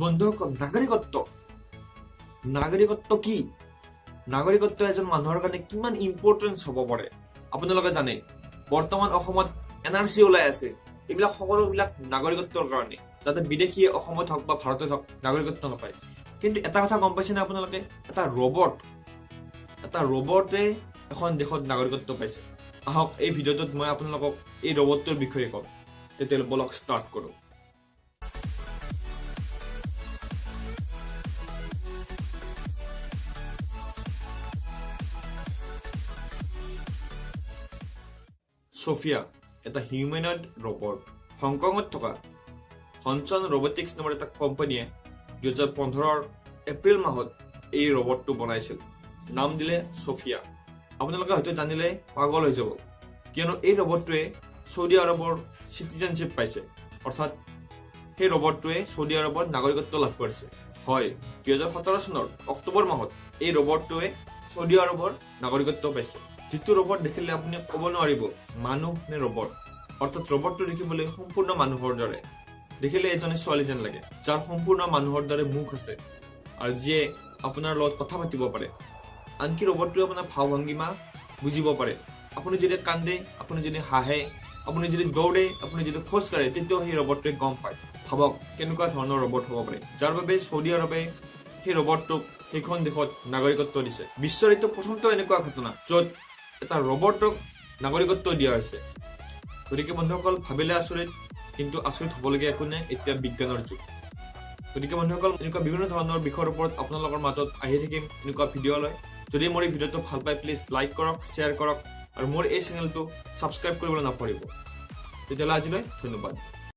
বন্ধুসকল, নাগৰিকত্ব নাগৰিকত্ব কি? নাগৰিকত্ব এজন মানুহৰ কাৰণে কিমান ইম্পৰ্টেঞ্চ হ'ব পাৰে আপোনালোকে জানে। বৰ্তমান অসমত এনআৰচি ওলাই আছে। এইবিলাক সকলোবিলাক নাগৰিকত্বৰ কাৰণে, যাতে বিদেশীয়ে অসমত হওক বা ভাৰতত হওক নাগৰিকত্ব নাপায়। কিন্তু এটা কথা গম পাইছেনে আপোনালোকে? এটা ৰবটে এখন দেশত নাগৰিকত্ব পাইছে। আহক, এই ভিডিঅ'টোত মই আপোনালোকক এই ৰবটটোৰ বিষয়ে ক'ম। তেতিয়াহ'লে বলক, ষ্টাৰ্ট কৰোঁ। ছফিয়া এটা হিউমেনইড ৰবট। হংকঙত থকা হনচন ৰবটিক্স নামৰ এটা কোম্পানীয়ে 2015ৰ এপ্ৰিল মাহত এই ৰবটটো বনাইছিল। নাম দিলে ছফিয়া। আপোনালোকে হয়তো জানিলে পাগল হৈ যাব, কিয়নো এই ৰবটটোৱে চৌদি আৰৱৰ চিটিজেনশ্বিপ পাইছে। অৰ্থাৎ সেই ৰবটটোৱে চৌদি আৰৱৰ নাগৰিকত্ব লাভ কৰিছে। হয়, 2017 চনৰ অক্টোবৰ মাহত এই ৰবটটোৱে চৌদি আৰৱৰ নাগৰিকত্ব পাইছে। যিটো ৰবট দেখিলে আপুনি ক'ব নোৱাৰিব মানুহ নে ৰবট। অৰ্থাৎ ৰবটটো দেখিবলৈ সম্পূৰ্ণ মানুহৰ দৰে, দেখিলে এজনী ছোৱালী যেন লাগে, যাৰ সম্পূৰ্ণ মানুহৰ দৰে মুখ আছে আৰু যিয়ে আপোনাৰ লগত কথা পাতিব পাৰে। আনকি ৰবটটোৱে আপোনাৰ ভাৱ ভংগীমা বুজিব পাৰে। আপুনি যদি কান্দে, আপুনি যদি হাঁহে, আপুনি যদি দৌৰে, আপুনি যদি খোজ কাঢ়ে, তেতিয়াও সেই ৰবটটোৱে গম পায়। ভাবক, কেনেকুৱা ধৰণৰ ৰবট হ'ব পাৰে, যাৰ বাবে চৌদি আৰবে সেই ৰবটটোক সেইখন দেশত নাগৰিকত্ব দিছে। বিশ্বৰ এইটো প্ৰথমটো এনেকুৱা ঘটনা য'ত এটা ৰবটক নাগৰিকত্ব দিয়া হৈছে। গতিকে বন্ধুসকল, ভাবিলে আচৰিত, কিন্তু আচৰিত হ'বলগীয়া একো নাই। এতিয়া বিজ্ঞানৰ যুগ। গতিকে বন্ধুসকল, এনেকুৱা বিভিন্ন ধৰণৰ বিষয়ৰ ওপৰত আপোনালোকৰ মাজত আহি থাকিম এনেকুৱা ভিডিঅ' লৈ। যদি মোৰ এই ভিডিঅ'টো ভাল পায়, প্লিজ লাইক কৰক, শ্বেয়াৰ কৰক আৰু মোৰ এই চেনেলটো ছাবস্ক্ৰাইব কৰিবলৈ নাপাহৰিব। তেতিয়াহ'লে আজিলৈ ধন্যবাদ।